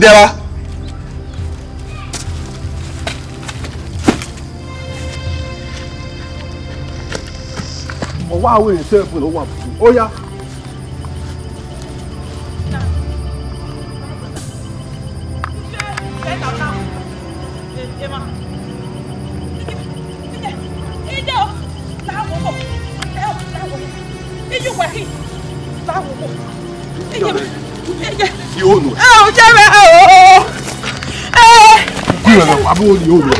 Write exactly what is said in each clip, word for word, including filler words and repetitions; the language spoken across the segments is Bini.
Dẹra. Ọ wa wẹ telephone, ọ wa. Oya. Yóò nù. Ẹ ò jẹ́ bẹ́ẹ̀ o. Ẹ. Kí ló lọ? Àbúrò ni yóò nù.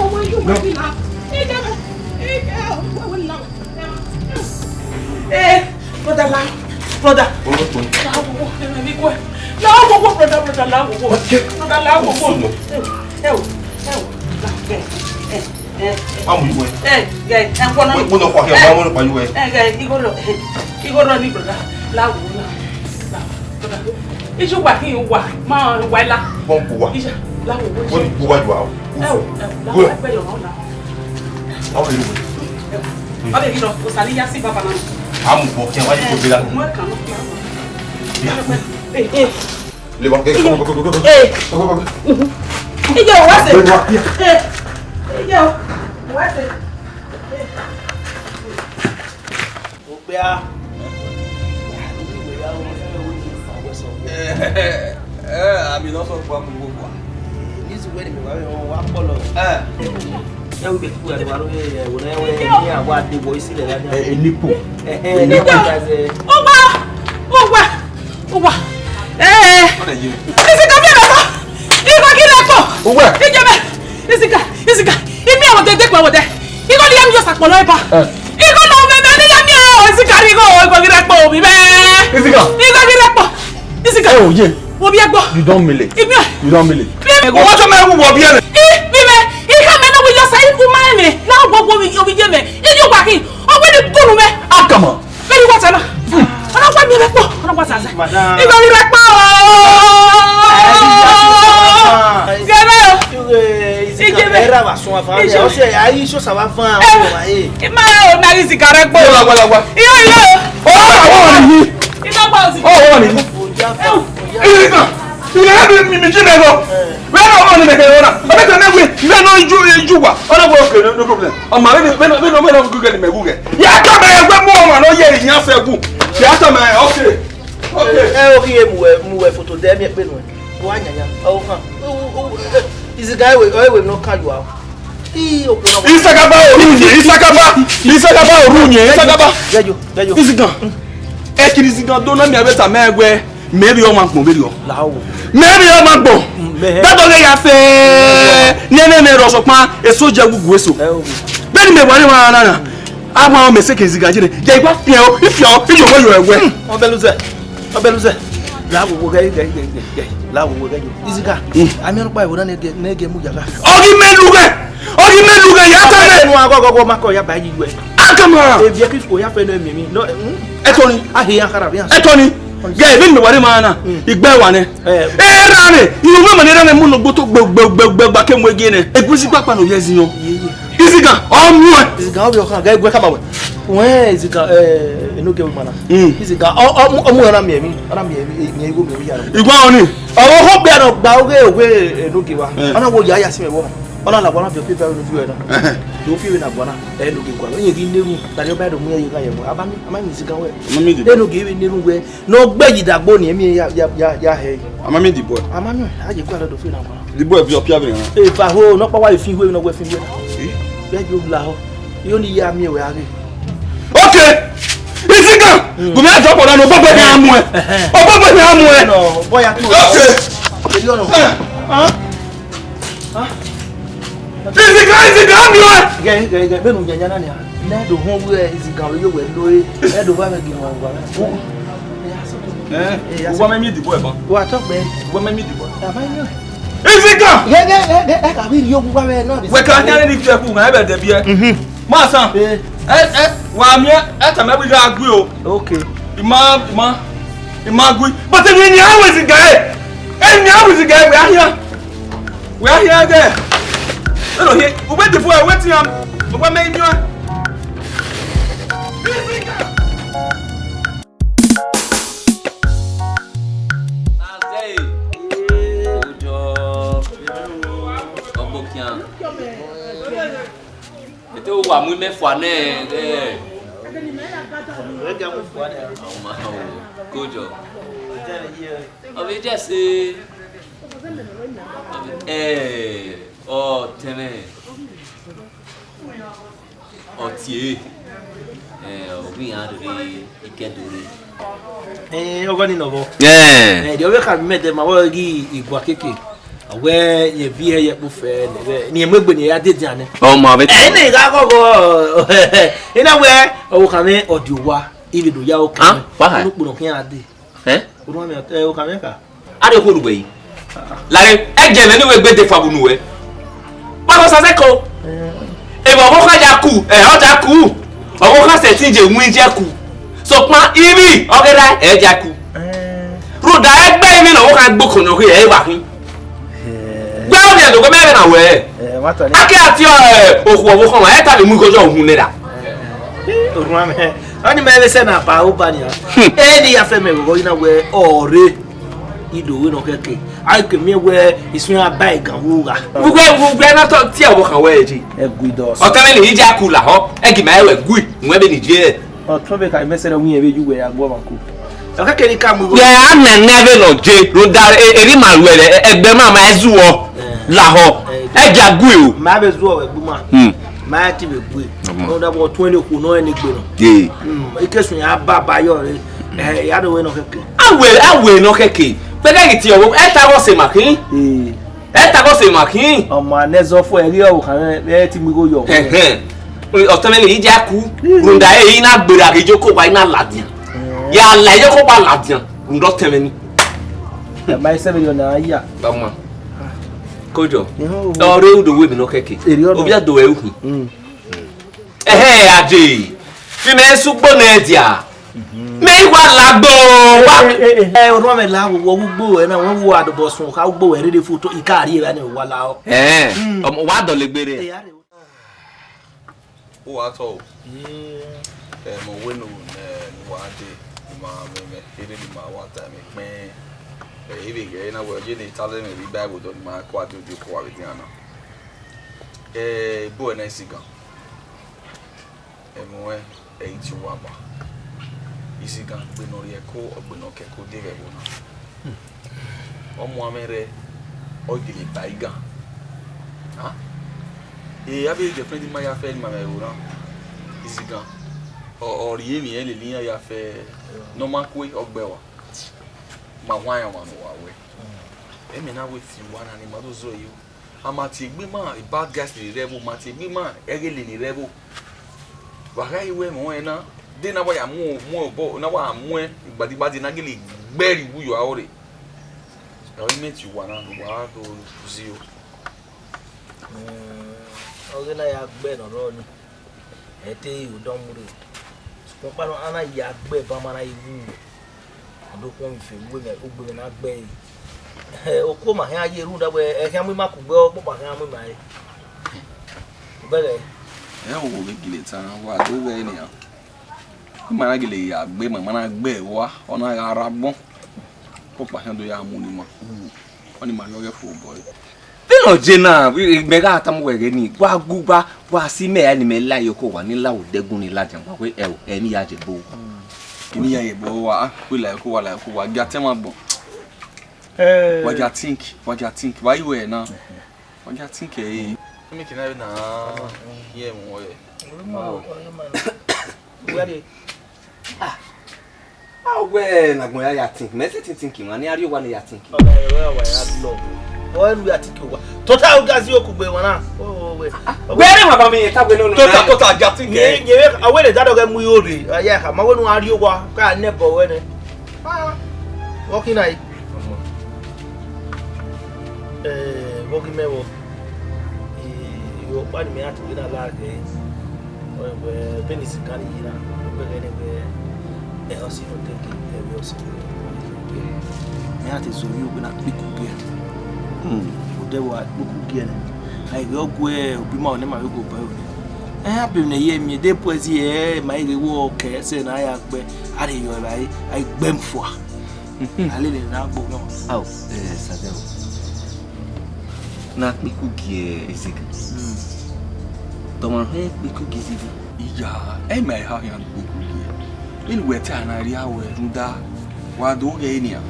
Ẹ, brother, la, brother. Ọmọ tó ń. La wo wo, ẹ mi kọ ẹ. La wo wo, brother, brother, la wo wo. Brother, la wo wo. Ẹ o, ẹ o, ẹ o, la, ẹ, ẹ, ẹ, Amu iwe. Ẹ, ẹ, ẹ, kọ na. Wẹ, wẹ nọ kọ ahia, ẹ, wa mọ pa iwe. Ẹ, ẹ, igho rọ, igho rọ ni, brother. La wo, la, la, brother. Iṣu wa kí n wa, ma wa la. Bọ́n kò wá. Iṣu, la wo wo. Wọ́n ní gbogbo àjọ àwọn. Ẹ o, ẹ o, la wo, ẹ gbẹ yọ, la. Amu iwe. Ọbẹ gidi, o sani ya si baba na. Amu bọ kẹ wa ko bela. Mo kan no. Ya. Eh, eh. Le ba ke. Eh. Ije o wa se. Le ba. Eh. Ije o wa se. Okpia. Eh, eh, ami no so pa mu wo kwa. Ni zu wẹ ni mẹ wa, wa kpọlọ. Eh. Ẹ wo ibe tuku ẹre wa ro, ẹ, wẹ ne wẹ ni a wa de wọ isi lẹ la. Ẹ, enipo. Ẹ, ẹ, enipo. Uwa, uwa, uwa. Ẹ, ẹ. Isi ka mi lọ. Igho ghi rẹ kpọ. Uwa. Ijebe. Isi ka, isi ka. Imi awọ dede kpẹ wọ dẹ. Igho ni ya mi yọ sakpọlọ eba. Ẹ. Igho na mẹ mẹ ni ya mi o. Isi ka ri igho, igho ghi rẹ kpọ omi mẹ. Isi ka. Igho ghi rẹ kpọ. Isi ka. Ẹ o ye. Wo bi ẹgbọ. You don mele. Imi. You don mele. Imi. Wo wa so mẹ wu wo bi ẹmẹ. I bi mẹ. I ka mẹ na wi yọ sa iku ma mẹ. Na wo wo wi ye mẹ. I yo wa ki. O we ni kunu mẹ. Akama. Very what na. Ọ̀nà wa mi rẹ pọ̀. Ọ̀nà wa zaza. Madam. Igho ghi rẹ kpọ. Gẹrẹ. Ije mẹ. Era va sun afa. Ije mẹ. O se ayi so sa va fan. Ẹ. Ima o na isi ka rẹ kpọ. Yo la wa la wa. Iyo iyo. O wa ni. Ima gba ozi. O wa ni. Ẹ. Isi ka. Ilẹ̀ yẹn mi, mi, mi jí mẹ lọ. Wẹ́n náà wọ́n ní mẹ̀kẹ́ lọ́nà. Ọbẹ̀ tẹ̀ mẹ́wìí, mẹ́ náà ju, ju wa. Ọ̀nà wọ́n kẹ́, no problem. Ọmọ rẹ ni, mẹ́ náà, mẹ́ náà, mẹ́ náà gúgẹ́ ni mẹ́wù gẹ̀. Yà á tọ́ mẹ ẹgbẹ́ mú ọmọ náà yẹ ìyá fẹ́ gù. Yà á tọ́ mẹ, okay. Okay. Ẹ o kí ye mu wẹ, mu wẹ foto dẹ mi ẹkpẹ nu ẹ. Wọ́n á nyanya. Ọ hàn. Ìsìgá ẹ̀wẹ̀, ẹ̀wẹ̀ náà kàn yọ. Isakaba oru yẹn, Isakaba, Isakaba oru yẹn, Isakaba. Gẹjo, gẹjo. Isigan. Ẹ kiri isigan do na mi abẹ ta mẹ wẹ. Mẹ bi ọmọ agbọn, mẹ bi ọ. Lawo. Mẹ bi ọmọ agbọn. Mẹ. Dọdọ ghe ya fẹ. Nene ne rọ sọkpan, eso jẹ gugu eso. Ẹ o. Bẹni mẹ wari wa na na. Ama ọmọ ẹsẹ ke isigan jẹ ne. Jẹ igba fian o, ifian o, ifian o yo ẹwẹ. Ọbẹluzẹ. Ọbẹluzẹ. Lawo wo gẹ, gẹ, gẹ, gẹ, gẹ. Lawo wo gẹ yo. Isigan. Ami ọnukpa ẹvbo na ne gẹ, ne gẹ mu yaga. Ọghi mẹ lughe. Ọghi mẹ lughe ya ta mẹ. Nu agọgọgọ ma kọ ya ba yi wẹ. Akama. Eviẹ ki ko ya fẹ nọ emi mi. No, hmm? Ẹtọni. A he ya khara, ya. Ẹtọni. Gẹ, ebi mi wari ma na. Hmm. Igbe wa nẹ. Eh. Era ne, irun mama ne era ne mu no gboto gbe, gbe, gbe, gbe, gba ke mu ege nẹ. Egusi kpakpa no ye ziyan. Ye, ye. Isigan, ọ mu ẹ. Isigan, ọ bi ọkhan, gẹ, gbe kama wẹ. Wẹ, Isigan, eh, enogie wẹ mana. Hmm. Isigan, ọ, ọ, ọ mu ẹ na miẹn mi, ọ na miẹn mi, miẹn igho miẹn mi ya. Igho ọni. Ọvbokhan okpia nọ gba oghe, oghe enogie wa. Eh. Ọ na wo ya ya si mẹ vbọ. Ọ na la wa na viọ fi vẹ unu viọ ẹ na. Ẹhẹn. Do fi vbe na gua na, ẹ no ge gua. Ẹ yẹn ghi ne erhunmwu, da rhie ọba do mu iran ye gha ye mu. A ma miẹn, a ma miẹn Isigan wẹ. A ma miẹn the boy. Ẹ no ge vbe ne erhunmwu wẹ. Ne ọ gbe yi dagbo ni, emi ya, ya, ya, ya hẹ. A ma miẹn the boy. A ma miẹn, a ye gua do fi na gua na. The boy bi ọpia vbe ran. E fa ho, ne ọkpa wa ye fi iwe, ne ọ wẹ fi iwe. Eh? Bẹ yo la ho. Yo ni ya miẹn wẹ a ghe. Okay. Isigan. Mm. Gu mi a jọ pọ na, no, ọgbọgbọ ni a mu ẹ. Ẹhẹn. Ọgbọgbọ ni a mu ẹ. No, boy, I can't. Okay. Eri ọnọ. Eh. Huh? Huh? Isigan, Isigan, mi wẹ. Gẹ, gẹ, gẹ, bẹnu yanya na nia. Ne do họn wẹ Isigan wẹ yo wẹ lo e. Ne do va mẹ gi wọn wa. Eh, eh, ya uwa mẹ mi dìbò ẹ ban. Wa tọ pẹ. Uwa mẹ mi dìbò. Ama yo. Isigan. Gẹ, gẹ, gẹ, gẹ, ẹ ka bi ri ogun wa mẹ nọ. Wẹ ka nya ni fi ẹkun, ẹ bẹ dẹ biẹ. Mhm. Ma san. Eh. Ẹ, ẹ, wa miẹn, ẹ tama ẹvbo igho a gui o. Okay. I ma, I ma, I ma gui. But eni ni a wẹ Isigan ẹ. Eni ni a wẹ Isigan ẹ, wẹ a hian. Wẹ a hian ẹdẹ. Ẹ lọ hiẹ, u wẹ dìbò ẹ, wẹ tian. U wẹ mẹ imiọn ẹ. Isigan. Azẹ, ojọ, Mu imẹ fua nẹ, ẹ. Ẹ gia mu fua nẹ. Ọma o, kojọ. Ọ vbe jẹ se. Ẹ, ọ tẹmwẹ. Ọ tie. Ẹ, ọ ghi iran rhirhi ikẹdo rre. Ẹ, ọgọ ni nọ vbọ. Ẹ. Ẹ, de ọ vbe kha mẹ dẹ ma vbọ ghi igua keke. Wẹ ye vi hẹ ye kpo fẹ ne vbe ni mu egbe ne ya de dian nẹ. Ọma vbe. Ẹ ne gha ghọghọ. Ina wẹ ọvbokhan mwẹ ọ di owa, ivbi do ya okan. Ah, why? Unu kpunu khian de. Eh? Unu mwẹ, eh, okan mwẹ ka. A de khorhu gbe yi. Lare, ẹ jẹ mẹ ne wẹ gbe de fa bunu wẹ. Pako sase ko. Ẹ, ọvbokhan ya ku, ẹ, ọ ya ku. Ọvbokhan sẹtin je win je ku. Sokpan ivbi ọghe ra ẹ ya ku. Rhunmwuda ẹgbẹe emwi ne ọvbokhan gbe okọnnọ ghe ẹ vba khin. Gbe ọmọ ẹdẹ gbe mẹ na wẹ. Ẹ, wa tọ ni. A ke a tie, ẹ, okhuo ọvbokhan ma, ẹ ta vbe mu igho yọ uhunmwu nẹ ra. Orhuan mẹ. Ọni mẹ vbe sẹ na ba oba nia. Ẹ ni ya fẹ mẹ ghọghọ ina wẹ ọre. Ido wẹ nọ kẹkẹ. A ke miẹn wẹ isun ya ba ẹgan vbe ugha. Vbe uwẹ, vbe uwẹ na tọ tie ọvbokhan wẹ ji. Ẹ gui dọs. Ọtẹn mwẹ ni, I ya ku lahọ, ẹ gi ma ẹ wẹ gui, wẹ vbe ni je. Ọtẹn mwẹ ka mẹ sẹ na wẹ irẹn vbe yu wẹ ya gu ọmwa ku. Ọ kẹkẹ ni ka mu igho. Wẹ a nẹ nẹ vbe nọ je, rhunmwuda e, emwi ma ruẹ rẹ, ẹgbẹ ma ma ẹ zuọ. Ẹ. Lahọ. Ẹ. Ẹ gi a gui o. Ma vbe zuọ wẹ gbe ma. Hmm. Ma ti vbe gui. Ọmọ. Rhunmwuda vbe ọtẹn mwẹ ni okhuo nọ ẹn ni gbe nọ. Ye. Hmm. Ike sun ya ba ba yọ re. Ẹ, ya do wẹ nọ kẹkẹ. A wẹ, a wẹ nọ kẹkẹ. Pẹgẹ ghi tie ọvbokhan, ẹ ta ghe ọse ma khin. Ee. Ẹ ta ghe ọse ma khin. Ọmwa ne ẹzọ fo, ẹ ghi ọvbokhan mwẹ, ẹ ti mu igho yọ. Ẹhẹn. Ọtẹn mwẹ ni, I ya ku. Rhunmwuda ẹre, I na gberra ghe iyoko owa, I na ladian. Ya la iyoko owa ladian, rhunmwuda ọtẹn mwẹ ni. Ẹ ma i sẹ vberriọ ne a ya. Ọmwa. Kojọ. Ihun o. Ọ rre udo wẹ emwi nọ kẹkẹ. Erriọ nọ. Ovbi a do ẹre ukhin. Mm. Ẹhẹn, aje. Fi mẹ sẹ ugbo nẹ dia. Mẹ i wa lagbo wa. Ẹ, orhuan mwẹ la, wọ ugbo wẹ na, wẹ wo adobọ sun, kha ugbo wẹ rere fu to, I ka rrie evba ne wa la ọ. Ẹ, ọmọ, wa dọlegbe rre. Ẹ, a rre. Uwa tọ o. Ẹ, mẹ wẹ ne u, ẹ, ne uwa dee, ne ima mwẹ, mwẹ, erha ne ima wa ta ẹmwẹ kpẹn. Ẹ, ivbi ghẹ na wẹ, ọ ye ne I ta lẹ mwẹ vbe Bible dọ ne ima ko ade odẹ ko wa vbe dian na. Ẹ, ebo ẹre na Isigan. Ẹmwẹ ruẹn, ẹ i tie uwa ba. Isigan gbe ne ọ rhie ẹko, ọ gbe ne ọ ke ẹko de vbe ẹvbo na. Ọ muan mwẹ rre, ọ gele ba igan. A? Ee, avbe girlfriend ma ya fẹ ne ima mwẹ ẹvbo na. Isigan, ọ, ọ rhie emwi ẹre lele iran ya fẹ ne ọ ma kue, ọ gbe ẹe wa. Ma wan iran ọmwa ne uwa wẹ. Ẹmwẹ na wẹ fi uwa na ne ima do zẹ ẹre yo. A ma tie egbe ima, e bad guys ni rre ẹvbo, ma tie egbe ima, ẹghẹ lele ni rre ẹvbo. Wa gha ru ẹmwẹ ọnrẹn na, de na wa ya mu, mu obọ, na wa mu ẹn, igbadigbadi na gele gbe ẹre iwu yo aro rre. Ẹ, ọ i mẹ tie uwa na, ne uwa do zio. Mm, ọghe na ya gbe ne ọ rrọọ ni. Ẹ te re odọ mu rre. Sokpan ọkpa nọ, a na ya gbe ẹbama na ye wu. A do khuọnmwi fe, ugbẹn, ugbẹn na gbe ẹre. Okuo ma khian ye rhunmwuda wẹ, ẹ khian mu ima kugbe, ọkpọkpa khian mu ima re. Obẹghẹ. Ẹ wo vbe gele ta, wa do ghẹ nian. Ima na gele ya gbe, ima na gbe ẹre ua, ọ na gha rre agbọn. Ọkpọkpa khian do ya mu ne ima. Ọni ima rhie ọghe fo obọ ẹre. Vbene ọ je na, mẹ gha tama uwẹ ghẹ ni, wa gu, wa, wa si mẹ ra ne imẹ la iyoko owa, ne I la odẹgun, ne I ladian, wa wẹ, ẹo, ẹ, ne I ya ye ebo. Ne I ya ye ebo owa, a, wẹ la iyoko owa, la iyoko owa, gia tẹ mwẹ agbọn. Wa gia think, wa gia think, wa yi wẹ na. Wa gia think, ẹ. Make una na hear me well. Where dey? Ah. A wẹ ne agbọn ya ya think, mẹ sẹtin think, ma ne a rhie owa ne ya think. Ọmọ ẹ̀rọ ẹ̀wà ya lọ. Ọ ẹnu ya think owa. Tota o ga si okugbe wọn na. O, o, wẹ. Wẹ ne wa ba mi ta wẹ no no. Tota, tota, ja think. Ye, ye, a wẹ le da dọghe mu yo re. Ya ha, ma wẹ nu a rhie owa, ka ne bọ wẹ ne. Ah. Working night. Ọmọ. Eh, working me work. Eh, yo pa ni me at we na la ge. Wẹ, wẹ, beni Isigan yi na, wẹ, wẹ, wẹ, ẹ, ọ si nọ teke, ẹ, wẹ, ọ si nọ teke. Mẹ a te zẹ ovbi ugbẹn na kpikpu giẹ. Hmm. Odẹ wa kpikpu giẹ nẹ. A i ghẹ ọ gu, ẹ, obi ma, ọ nẹ ma vbe gu obọ ẹre. Ẹ, a be ne ye mi, de puẹ zi, ẹ, ma i ghe wẹ ọ kẹ, ẹsẹ na ya gbe, a rhe yọ evbare, a i gbe mu fua. Mhm. A lele ne a gbe owiọn. Ao, ẹ, Sadẹ o. Na kpikpu giẹ Isigan. Hmm. Tọmọ hẹ kpekugiẹ zighi. Iya, ẹ ma eha khian kpekugiẹ. Vbene uwẹ te a na rhie ruẹ rhunmwuda wa do ghe nian.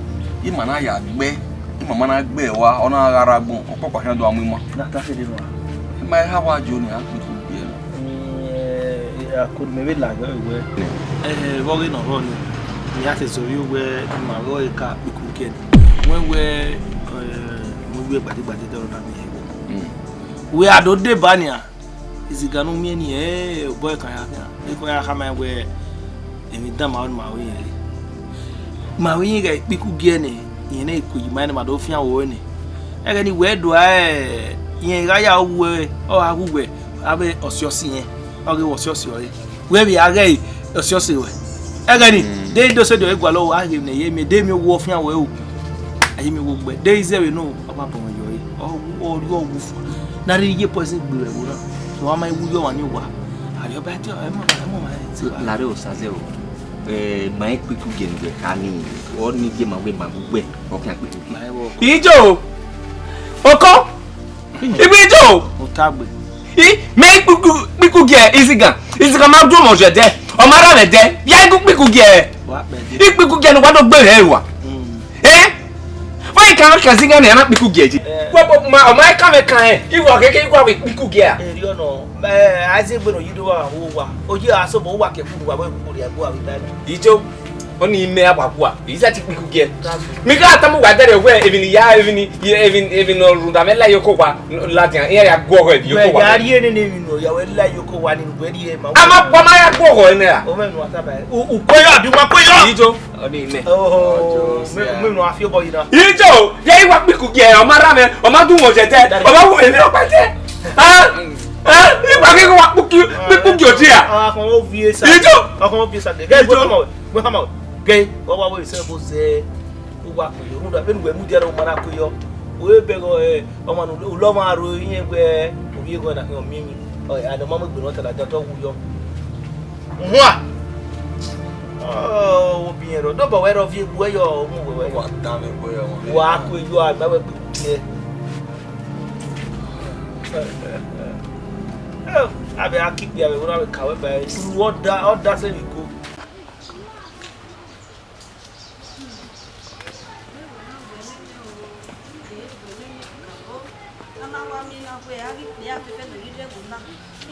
Ima na ya gbe, ima ma na gbe wa, ọ na gha rre agbọn, ọkpọkpa khian do a mu ima. Na ta fede nua. Ẹ ma eha wa jo nian kpekugiẹ. Eh, akoni mẹ vbe la yọ wẹ. Eh, vbe ọghe nọ rrọọ ni, I ya te zẹ ovbi uwẹ ne ima ghe ọre ka kpekugiẹ ni. Wẹ wẹ, eh, mu iwe gbadigbadi dọrọ na miẹn. Mm. Wẹ a do deba nian, izigan ne u miẹn ni, eh, obọ ẹkan ya khian. Ekhọe ya khama wẹ, emwi dan ma ru ne ima ru irẹn re. Ma ru irẹn ghe ikpikugiẹ nẹ, irẹn ne ku yi ma ne ma do fian ro nẹ. Ẹghẹ ni wẹ do a, eh, irẹn gha ya wu ẹ, ọ gha wu wẹ, avbe ọsiọsi irẹn, ọ ghe wẹ ọsiọsi ọre. Wẹ vbe a ghẹ ọsiọsi ruẹ. Ẹghẹ ni, de do sẹ do gualọ wa ghe ne ye mi, de mi wo fian wẹ o. Aye mi wo gbe, de izẹ vbe no, ọ ma bọ yọ re. Ọ, ọ ri ọ wu fua. Na rhie ye poison gbe vbe ẹvbo na. Wa ma wu yọ wa ni wa. Arhie ọba te, ẹ mọ, ẹ mọ ma te wa. Lare Osaze o. Eh, ma ikpikugiẹ ne wẹ kha ni, ọ ni gie ma wẹ ma wu wẹ, ọ khian kpekugiẹ. Ijo! Oko! Ijo! Otagbe. I, mẹ ikpikugiẹ izigan, izigan ma du ọmọ zẹ dẹ, ọ ma ra mwẹ dẹ, ya igu kpikugiẹ. Wa kpẹ dẹ. Ikpikugiẹ ne wa do gbe rẹ rua. Mm. Eh? Why you cannot can sing any ana kpikugiẹ ji? Eh. Wẹ bo ma, ọ ma ka mwẹ kan ẹ, I wa keke I wa wẹ kpikugiẹ a. Eri ọnọ, eh, Isaac gbenu yi do wa wo wa. Oyi a so bo wa ke ku wa wẹ ku ri agua wi ta. Ijo, ọni mẹ a wa gua, I sa ti kpikugiẹ. Mi ka tama uwa dẹrẹ wẹ, emwi ne I ya, emwi ni, emwi, emwi ne ọ rhunmwuda mwẹ la ye oko wa ladian, iran ya guọghọ emwi ye oko wa. Wẹ ya rhie nene emwi ne ọ ya wẹ la ye oko wa ni, wẹ rhie ma. A ma gba ma ya guọghọ nẹ ra? O mwẹ nu a tama ẹ. U, u kue yọ, abi wa kue yọ. Ijo. Ọni nẹ. Oho, Ọjọ, me, me nu a fi obọ yi na. Ijo, ya I wa kpikugiẹ, ọ ma ra mwẹ, ọ ma du mwẹ ọjẹjẹ, ọ ma wu emwi ọkpa jẹ. Ah, ah, I wa ghi wa kpuki, kpikugiẹ odi a. Ah, ọkhan ovbi esa. Ijo. Ọkhan ovbi esa de. Gẹ, Ijo. Wẹ khama wẹ, wẹ khama wẹ. Gẹ, wa wa wẹ sẹ bo zẹ, u wa kue yọ. Rhunmwuda, vbene uwẹ mudia rẹ, u ma na kue yọ. Uwẹ bẹghe, eh, ọmwa ne u lọ, u lọ ọmwa aro, irẹn wẹ, ovbi eghọn na khian miẹn emwi. Ọ, a nọ ma mu egbe ne ọ ta ladian, te ọ wu yọ. Hua! Ọ, wo bi irẹn rọ, dobọ wẹ rọ viọ egbe uwẹ yọ, ọ mu wẹ wẹ. Wa dan vbe egbe yọ, wa kue yọ, a gba wẹ kpekpe. Eh, a vbe a kikpe, a vbe wẹ na vbe ka wẹ ba, ọ da, ọ da sẹ vbe iko.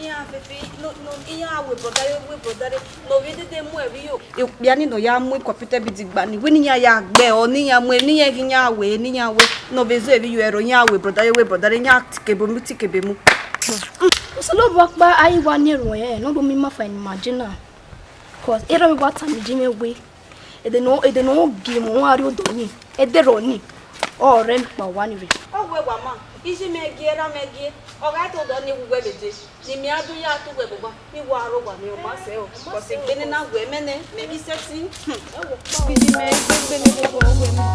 Iran fẹfẹ, no, no, iran wẹ brother ye, wẹ brother re, ne ovbi dede mu ẹvbi yo. Okpia ni nọ ya mu computer bi digba ni, wẹ ne iran ya gbe ọ, ne iran mu, ne iran ghi iran wẹ, ne iran wẹ, ne ovbi zẹ vbe yo ẹro, iran wẹ brother ye, wẹ brother re, iran tike ebe mu, tike ebe mu. Osanobua kpa, a i wa ne erhuẹn, ne ọ do miẹn ima fa ne ima je na. Cause erha mwẹ wa tama iye mwẹ wẹẹ, ẹdẹ ne ọ, ẹdẹ ne ọ gie mwẹ, ọ gha rrie odọ nii, ẹdẹ rrọọ nii, ọ rẹ emwi kpa owa ni rre. Ọ wẹ wa ma, iye mwẹ gie, erha mwẹ gie, ọ gha te odọ nii wu wẹ vbe dee, ne imẹ a do ya te uwẹ bọba, ne I wa rre owa mwẹ, ọ ma sẹ o. Cause egbe ne na wẹ mẹ nẹ, mẹ ghi sẹtin. Ẹ wo kpa o. Iye mwẹ egbe, egbe ne ọ wẹ mẹ.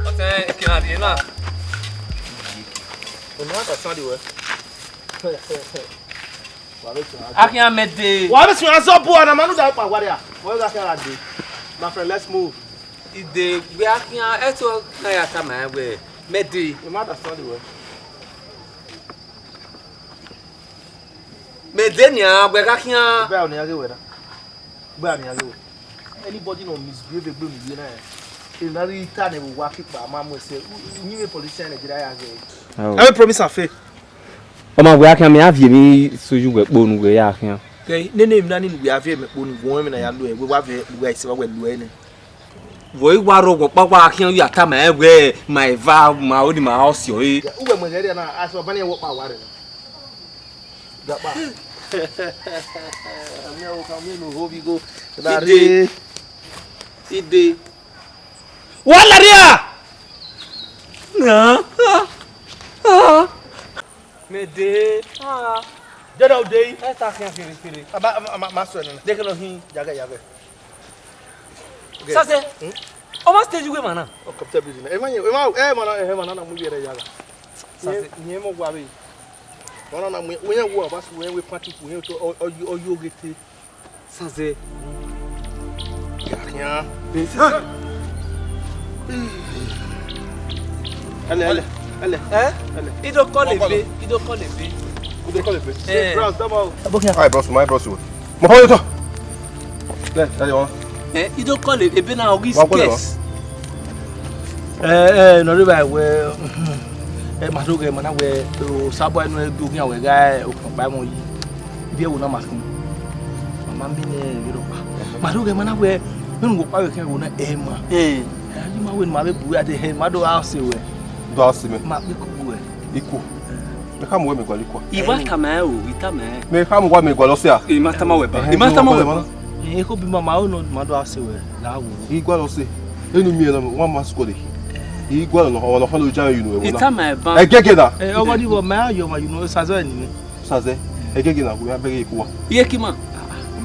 Ọtẹn, ekẹn a rhie na. Unu a ta sandi wẹ. Wa vbe tun a. Akhian mẹ dee. Wa vbe tun a zọ bu ana ma nu da kpa wa ria. Wẹ gha khian gha dee. My friend, let's move. Ide gbe akhian, ẹto na ya tama wẹ mẹ dee. You might understand the word. Mẹ dee nian, wẹ gha khian. Bẹ́ẹ̀ ni a ghe wẹ na. Gbe a nian ghe wẹ. Anybody nọ misbehave egbe unu ye na, emwi ne a rhirhi ta nẹ vbe owa kekpa, a ma mu ẹsẹ. Uyinmwẹ politician Nigeria ya ghe. Ao. Ẹ vbe promise and fail. Ọ ma wẹ akhian, mẹ a viọ emwi so ye uwẹ kpo ne uwẹ ya khian. Kẹ nene emwi na ni ne uwẹ a viọ mẹ kpo ni, wẹ ọnrẹn emwi na ya lo ẹ, wẹ wa vẹ uwẹ ese wa wẹ lo ẹ nẹ. Vbe I wa rrọọ wẹ ọkpa wa khian, ya tama ẹ wẹ ma eva ma odi ma ọse ọre. Uwẹ mu ẹghẹ rria na, a sẹ ọba ni wẹ ọkpa wa rre na. Gakpa. Ami aro kan mi no ho bi go. Ide. Ide. Wa la ria. Na. Mẹ dee. Ah. Dede u dee. Ẹ ta khian kere kere. Aba, ma, ma, ma sọ ẹnẹ. Deke nọ hin, yagẹ, yagẹ. Okay. Sase. Hmm? Ọ ma stage wẹ emwa na. Ọ kọpụta building. Emwa yẹn, emwa, emwa na, emwa na na mu yẹrẹ yagha. Sase. Yẹn, yẹn mọ wa vbe. Wọn na na mu, wẹ yẹn wo aba su, wẹ yẹn wẹ panty, wẹ yẹn to, ọ, ọ, ọ, ọ yo ghe te. Sase. Ya khian. Besi. Hey. Ẹlẹ, ẹlẹ, ẹlẹ. Eh? Ẹlẹ. I do call ebe, I do call ebe. I do call ebe. Eh. Bros, come on. Abokia. Hi, bros, my bros. Mo fọwọ́ yóò tọ̀. Ẹ, ẹ yọ. Eh, I do call ebe na, August. Wa call ebe. Ẹ, ẹ, nọ rẹ ba wẹ, ẹ, ma do gẹ, ma na wẹ, o, Osabọa nọ ẹ do ghian wẹ gha, o, kan pa mọ yi. Ibi ẹvbo na ma khin. Ma ma mi nẹ vbe rhọkpa. Ma do ghe ma na wẹ, vbene uwẹ ọkpa vbe khian ẹvbo na, ẹ ma. Eh. Ẹ, a ghi ma wẹ ne ma vbe bu wẹ a te hẹ, ma do gha ọse wẹ. Do gha ọse mẹ. Ma kpe ku wẹ. Ikuo. Mẹ khama uwẹ mẹ gualọ ikuo. I wa tama ẹre o, I tama ẹre. Mẹ khama uwa mẹ gualọ ọse a. I ma tama wẹ ba. Ẹhẹn, I ma tama wẹ ba. Ẹ, eko bi ma ma o nọ, ma do gha ọse wẹ. La wo. I gualọ ọse. Enu miẹn nọ, wa ma sukọle. I gualọ nọ, ọmwa nọ khan lo ja yu nu ẹvbo na. I tama ẹre ba. Ẹgẹgẹ na. Ẹ, ọgọ ni vọ, ma ya yọ ma yu nu, Osazẹ ni. Sazẹ, ẹgẹgẹ na, wẹ a bẹghe eku wa. Iye ki ma.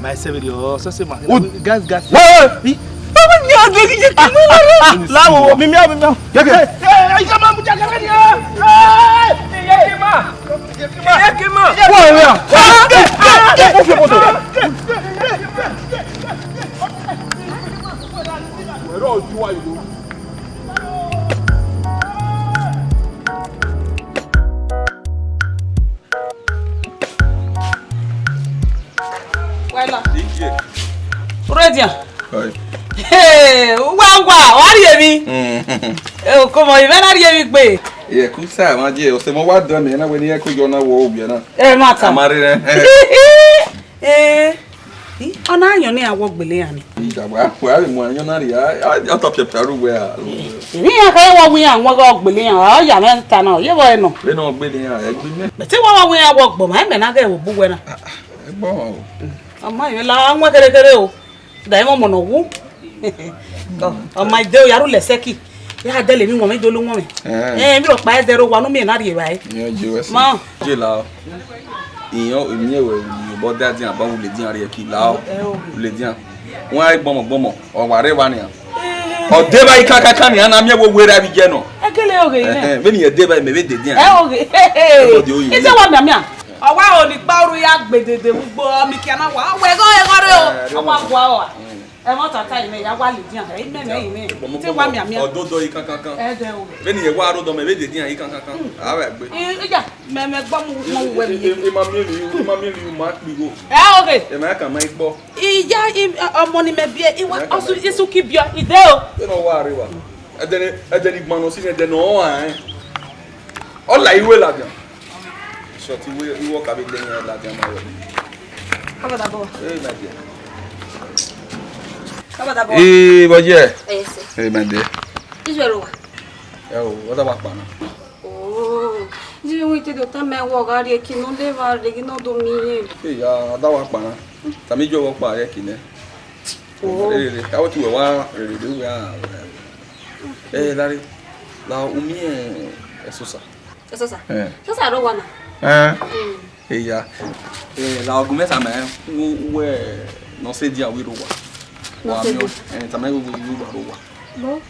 Ma ẹsẹ vberriọ, sẹsẹ ma. Wo- Gas, gas. Wẹ! Hi. Baba, mi a bẹghe iye ki ma. Lawo, mi, mi a, mi, mi a. Gẹgẹ. Ẹ, ẹ, ẹ, iye ma mu jagara ni, ẹ. Ẹ, iye ki ma. Iye ki ma. Wọ ẹ ya. Ẹ, ẹ, ẹ, ẹ, ẹ, ẹ, ẹ, ẹ, ẹ, ẹ, ẹ, ẹ, ẹ, ẹ, ẹ, ẹ, ẹ, Wẹlọ. Ije. Uredian. Oi. Hey, wa wa, wa rhie emwi. Mm. Eh, come on, ivẹ na rhie emwi gbe. Ye kusa ma je, o se mo wa do mi na we ni e ko yo na wo ogbia na. Eh, mata. Amare re. Eh. Ih, ọ na yọn ne a wọ gbele iran ni. Ija wa, wa vbe mu ayọn na rhia, a, a, a tọ piapia ru wẹ a. Emwi iran kha wọ wẹ iran wọ ghe ọ gbele iran, ọ ya mwẹ ta na, ọ ye vbọ ẹnọ. Vbene ọ gbele iran, ẹ gbe mẹ. Mẹ te wa wọ wẹ iran wọ gbọ, ma mẹ na ghẹ vbe bu wẹ na. Ah, ah, ẹ gbọ o. Ọ ma yọn la, a wọn kherekhere o. Da emọ mọ nọ wu. Ọ, ọ ma de o, ya ru lẹ sẹki. Ya dẹlẹ emwi wọn mwẹ, dolu wọn mwẹ. Eh. Eh, emwi rhọkpa ẹdẹ ro wa, ne u miẹn na rhie evbare. Iran je wẹ si. Ma. Je la. Iran, emiẹn wẹ, obọ da dian, ba u ladian rhie ki la. Eh, oh. U ladian. Wọn a gbọmọ gbọmọ, ọ wa rre evba nian. Eh. Ọ de evba i kakaka nian na miẹn wẹ u werriẹ vbe iye nọ. Ẹgele oghe nẹ. Eh, eh, vbene irẹn de evba, mẹ vbe de dian. Ẹ oghe. Everybody oghe. Ite wa mian mian. Ọ wa ho ni kpa ru ya gbe dede vbe ugbo, ọ miẹn kia na wa, wẹ ghe ọre ghe ọre o. Eh, ọ wa gua ọ a. Mm. Ẹmwẹ ọtata imẹ ya wa ladian, ẹ imẹ mẹ imẹ. Te wa mian mian. Ọdodo i kankankan. Ẹ dẹ o. Vbene irẹn wa rre odọ mẹ vbe de dian i kankankan. Hmm. A vbe gbe. I, iya, mẹ, mẹ gbọ mu, mu wẹ mi. I, i, i ma miẹn vbe, i ma miẹn vbe, u ma kpe igho. Ẹ oghe. Ẹ ma ka ma i kpọ. Iya, i, ọmọ ni mẹ biẹ, i wa, ọsu, isu ki biẹ, i de o. Vbene ọ wa rre evba. Ẹdẹ ne, ẹdẹ ne igban nọ si nẹ, ẹdẹ ne ọ rẹn. Ọ la iru ladian. Short iwe, iwe ọka vbe de yan ladian ma wẹ. Kabada bọ. Hey, my dear. Kabada bọ. Ee, bọ yẹ. Ẹ sẹ. Hey, my dear. Izu ẹro wa. Ẹ o, ọ da wa kpa na. Oh, izu ẹro wi te do ta mẹ wẹ ọ gha rrie eki ne ọ de vba rre ghi ne ọ do miẹn. Ee, ya, ọ da wa kpa na. Tama iye vbe ọkpa rrie eki nẹ. Oh. Rere, a wẹ te uwẹ wa rere de uwẹ a. Ẹ, lare, la u miẹn Ẹsosa. Ẹsosa? Eh. Ẹsosa rre owa na. Eh. Mm. Eya. Eh, la ọgumẹ tama ẹn, uwẹ ne ọ sẹ dia wẹ i rre owa. Ne ọ sẹ dia. Wa miẹn, eh, tama ẹn wẹ i rre owa. Bo.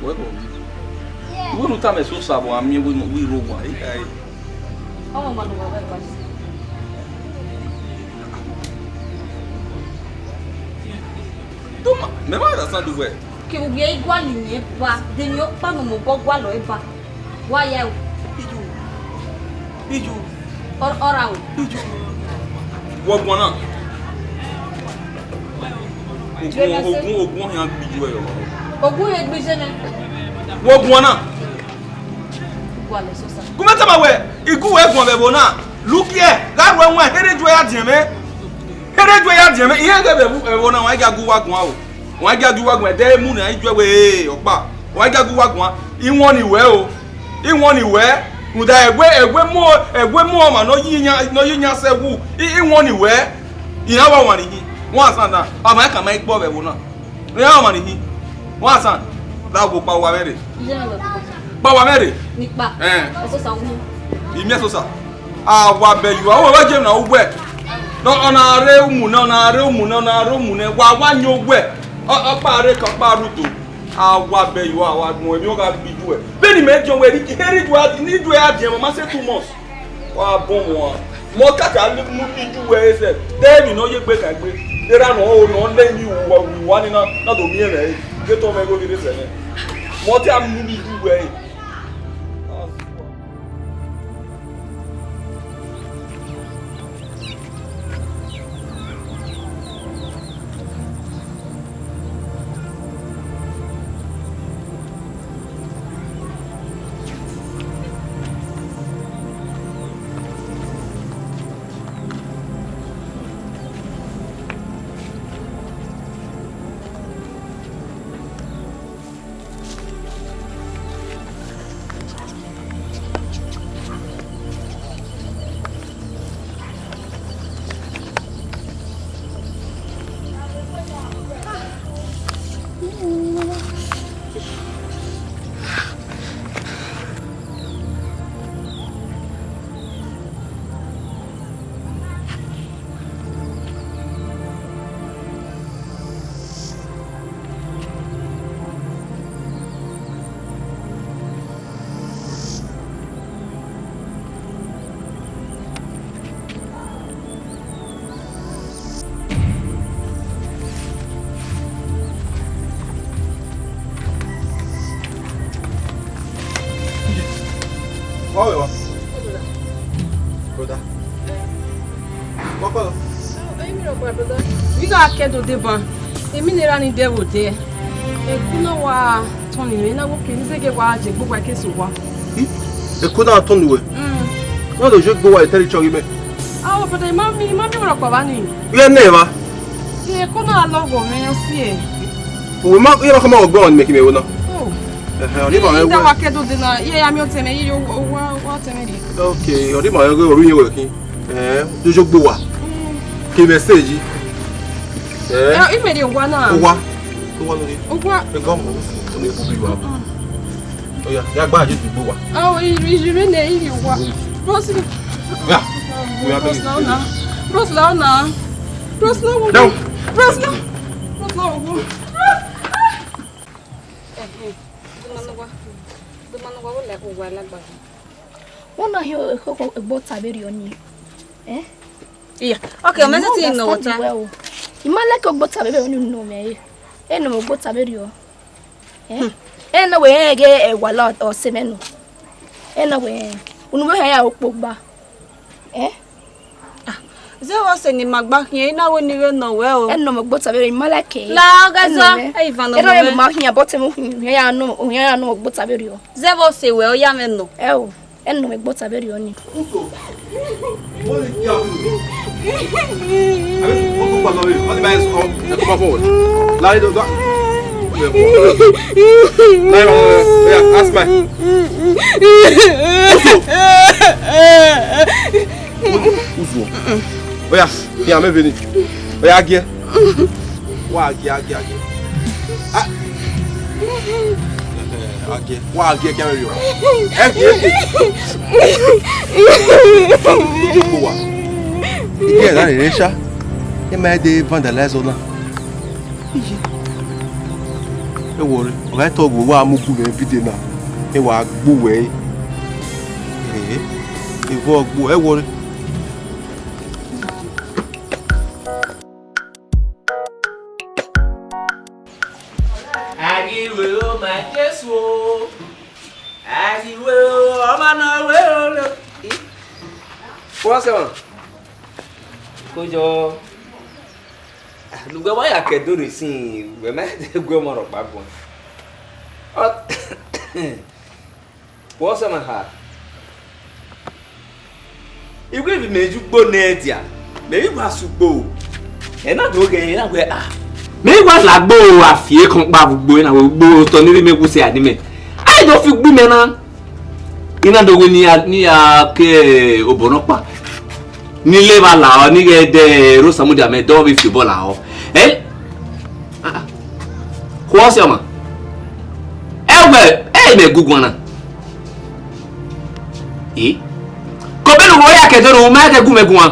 Wẹ bo. Uwẹ ne u tama Ẹsosa vbe a miẹn wẹ i rre owa, eya. Ọmọ ma ne uwa vbe ẹkpa. Mẹ ma understand uwẹ. Kevbe uwẹ i gualọ iyẹn ba, de emwi ọkpa ne u mobọ gualọ ẹre ba. Wa ya o. Iju. Iju. Ọ, ọ ra o. Iju. Wọ guan na. Ogun, ogun, ogun ọhian gbe iju ẹre. Ogun ọhian gbe ije nẹ. Wọ guan na. Gualọ Ẹsosa. Gu mẹ tama wẹ, I gu wẹ guan vbe ẹvbo na. Look here, gha ru ẹwaẹn, here iju ẹre ya diẹn mwẹ. Here iju ẹre ya diẹn mwẹ, irẹn ghẹ vbe ẹvbo, ẹvbo na, wan i gia gu uwa guan o. Wan i gia gu uwa guan, ẹdẹ emu ne a i ju ẹwe ọkpa. Wan i gia gu uwa guan, I wọn ni wẹ o. I wọn ni wẹ, rhunmwuda ẹwe, ẹwe mu, ẹwe mu ọmwa ne ọ yi iyan, ne ọ yi iyan sẹ wu. I, I wọn ni wẹ, iran wa wan ni yi. Wan asan na, ọmwa ẹkan ma i kpọ vbe ẹvbo na. Iran ọmwa ni yi. Wan asan, da wo kpa uwa mwẹ rre. Iye na wẹ kpa. Kpa uwa mwẹ rre. Ni kpa. Eh. Ẹsosa wu. I miẹn Ẹsosa. A wa bẹ you, a wa je na uwẹ. Nọ, ọ na rre umu nẹ, ọ na rre umu nẹ, ọ na rre umu nẹ. Wa, wa yan uwẹ. Ọ, ọkpa rre ka ọkpa rre udo. A wa bẹ you, a wa gbọn emwi ọ gha gbe iju ẹ. Vbene imẹ diọn wẹ, here iju a, ne iju ẹ a diẹn, ma say two months. Wa bọ wọn. Mọ kaka mu iju wẹ ẹsẹ. De emwi ne ọ ye gbe ka egbe. Erha nọ, ọ nọ, ọ nẹ emwi uwa, uwa ni na, na do miẹn mwẹ. Ke tọ mwẹ igho ni rre sẹ mwẹ. Ọ te a mu ni ru wẹ. Wa wẹ wa. Brother. Wa kpalọ. Vbe I gha ke do deba, emwi ne erha ni dẹ vbe odẹ, ẹko na wa tọn ni mwẹ, na wo ke ni zẹgẹ wa je gbe uwa ke sẹ owa. Ẹko na tọn ni wẹ? Mm. Wẹ do je gbe uwa, e territory mẹ. Aho, brother, I ma miẹn, I ma miẹn ọmwa rhọkpa evba nii. Iran nẹ evba? Ẹko na lọghọ mwẹ, ọ si ẹe. Uwẹ ma, iran ma khama ọgbọ ni mẹ ke mẹ wo na. Oh. Ẹhẹn, ọ ni ma mwẹ. I da wa ke do dena, iran ya miẹn otọ mwẹ, iran owa, owa otọ mwẹ rhie. Okay, ọ ni ma mwẹ, ọ ru iran wẹ khin. Eh, do je gbe uwa. Mm. Ke message. Eh? Eh, I miẹn rhie owa na. Owa. Owa lori. Owa. E gọ mọ. Ọ ni bu bi wa. Mm. Oya, ya gba je gbe uwa. Ah, i, i, i, ne, i, i, wa. Bros. Ya. Bros, la ona. Bros, la ona. Bros, la ona. Down. Bros, la. Bros, la ona. Eh, eh. Do ma nọ wa. Do ma nọ wa, wo la, wo la gba. Wọ́n náà yóò kókó egbó tàbí rí ọ ni. Eh? Yeah. Okay, ọmọ ẹsẹ̀ tí ì nọ wọ́ta. I ma like egbó tàbí rí ọ ni nù mẹ́. Ẹ nọ mọ egbó tàbí rí ọ. Eh? Ẹ nọ wẹ ẹ gẹ ẹ wala ọsẹ mẹ nọ. Ẹ nọ wẹ unu wẹ hẹ ya okpo gba. Eh? Ah, zẹ vbe ọsẹ ne ima gba khian, I na wẹ ne I vbe nọ wẹ o. Ẹ nọ mọ egbó tàbí rí, I ma like ẹ. La, ọ gha zọ, ẹ i van nọ mẹ. Ẹ nọ mọ ma khian, but emu khian ya nọ, khian ya nọ egbó tàbí rí ọ. Zẹ vbe ọsẹ wẹ, ọ ya mwẹ nọ. Ẹ o. Ẹ nọ mẹ egbó tàbí rí ọ ni. Uso. What is it? Abi, what do you want? What am I so? Come forward. Lie down. Lie down. Yeah, ask my. Uso. Uso. Oya, ya me veni. Oya, gie. Wa gie, gie, gie. Ah. Age, wa age, kẹ vbe rriọ. Ẹ gie, gie. Wa. Ige ẹgha rere sha. Ẹ ma de vandalize ọna. Iye. Ẹ wọrẹ, ọ gha tọ gbe wa mu gu vbe video na. Ẹ wa gbu wẹ. Ẹ, ẹ vọ gbu, ẹ wọrẹ. A ghi ru ero ma Jesu o. A ghi ru ero, ọmọ nọ ru ero lo. What's on? Kojo. Lugbe wa ya ke do re sin, we ma de gu ọmọ rhọkpa guan. What's on my heart? Iwe vbe mẹ ju ugbo nẹ dia, mẹ ghi wa sẹ ugbo. Ẹ na do ghẹ, ẹ na wẹ, ah, mẹ ghi wa la gbo, a fi ekan kpa vbe ugbo, ẹ na wẹ ugbo otọ ni rre mẹ wu sẹ a ni mẹ. A i do fi ugbo mẹ na. I na do wẹ ne I ya, ne I ya ke obọ nọkpa. Ne I le evba lahọ, ne I ghẹ dẹ ẹre Osamudia mẹ dọ vbe fi obọ lahọ. Ẹ? Ah, ah. Khuọsẹ ọmwa. Ẹ wẹ, ẹ i mẹ gu guan na. E? Kobenu wẹ ya ke do ru, ma ke gu mẹ guan.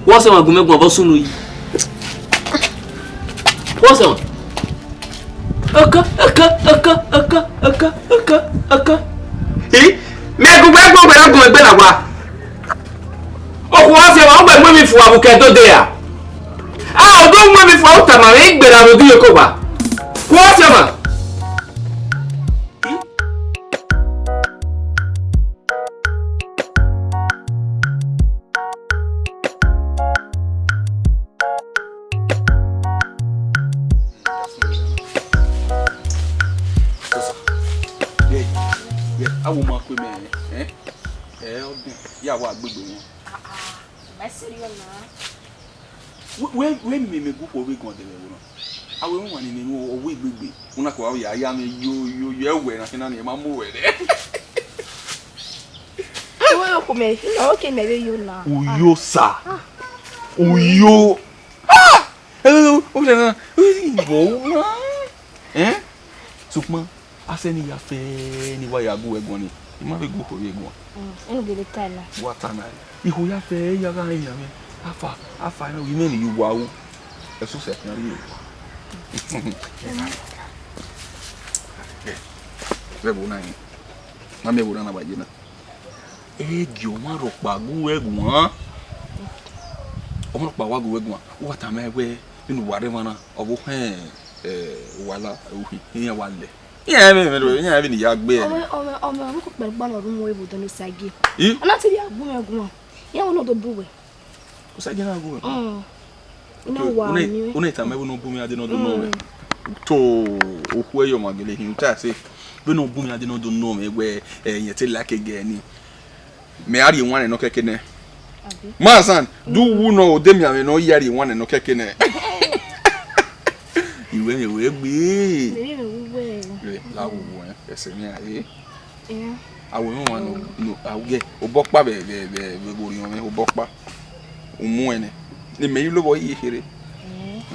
Wẹ ọsẹ ọmwa gu mẹ guan vbe ọ sunu yi. Wẹ ọsẹ ọmwa. Oko, oko, oko, oko, oko, oko, oko. E? Mẹ gu mẹ guan, wẹ na gu mẹ gbe na wa. Okhuo ọsẹ ọmwa, u gbe mu emwi fua vbe ukẹ dode ra? A, u do mu emwi fua, u tama mwẹ, I gberra vbe odiyoko wa. Kua fiama! Ye, ye, awo ma kue mẹ, eh? Eh, ọdẹn, ya wa gbegbe wọn. Mẹ serious na. Wẹ, wẹ, wẹ mẹ, mẹ gu khuo vbe guan dẹmwẹ vbe na. Awe wan ni nene ọwẹ gbegbe. Una ko ya, ya mẹ yo, yo, yo, ẹwẹ na kina ni, ẹ ma mu wẹ rẹ. Awe okhuo mẹ, ina oke mẹ vbe yo na. Uyo sa. Uyo. Ah! Eh, o lẹ na. Ibo na. Eh? Sukuma. Asẹ ne I ya fẹ ne I wa ya gu wẹ guan ni, I ma vbe gu okhuo vbe guan. Mm, unu gele ta na. Wa ta na. Ikhuo ya fẹ, ya gha rẹn yan mwẹ. Afa, afa, ne I mwẹ ne I ye uwa ru. Ẹsosẹ khian rrie. Vẹ ẹvbo na yin. Ma miẹn ẹvbo na na wa ye na. E gie ọmwa rhọkpa gu wẹ guan. Ọmwa rhọkpa wa gu wẹ guan. Uwa tama wẹ, vbene uwa rre emwa na, ọ vbe họn, eh, uwa la, uhi, iran wa lẹ. Iran vbe, vbe, iran vbe ne I ya gbe ẹre. Ọmọ, ọmọ, ọmọ, ọmọ kọ kpẹlẹ gba na ọdún mọ ebo dẹn Osagie. I? Ọ na te ya gu mwẹ guan. Iran wẹ ne ọ do bu wẹ. Osagie na gu wẹ? Mm. Una wa ni. Una tama wẹ ne ọ bu mwẹ, a de ne ọ do nọ mwẹ. Mm. To, okhuo ẹyọ ma gele hin, u ta ẹse. Vbene ọ bu mwẹ, a de ne ọ do nọ mwẹ, wẹ, eh, iyẹn te like gẹ ni. Mẹ a rhie wanrẹn nọ kẹkẹ nẹ. Abi. Masan, du wu nọ, odẹ mianmwẹ nọ, ya rhie wanrẹn nọ kẹkẹ nẹ. Iwẹ mwẹ wẹ gbe. Mẹ vbe mwẹ uwẹ. Re, la wo wo, eh, ẹse mwẹ a re. Yeah. Awe mwẹ wan nọ, nọ, awẹ, obọ ọkpa vbe, vbe, vbe, vbe vbe orhiọn mwẹ, obọ ọkpa. U mu ẹnẹ. Ne mẹ i lobọ ye kherhe. Eh.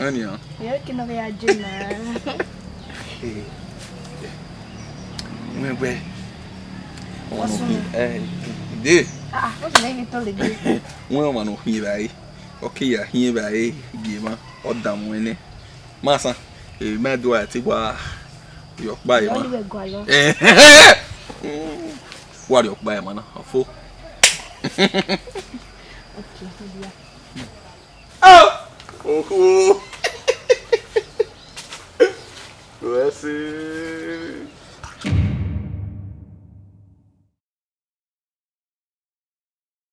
Ẹni a. Ẹ ke nọ ghe ya je na. Eh. Wẹ, wẹ. Ọmwa ne ọ khin, eh, de. Ah, ah, what's the name you told the day? Wẹ ọmwa ne ọ khin evbare. Ọ ke ya khin evbare gie emwa, ọ danmwẹ nẹ. Masan, emẹ do a te wa rhie ọkpa emwa. Yọ, you were go along. Eh. Wa rhie ọkpa emwa na, ọfo. Okay, yeah. Oh! Oho! Wẹ se.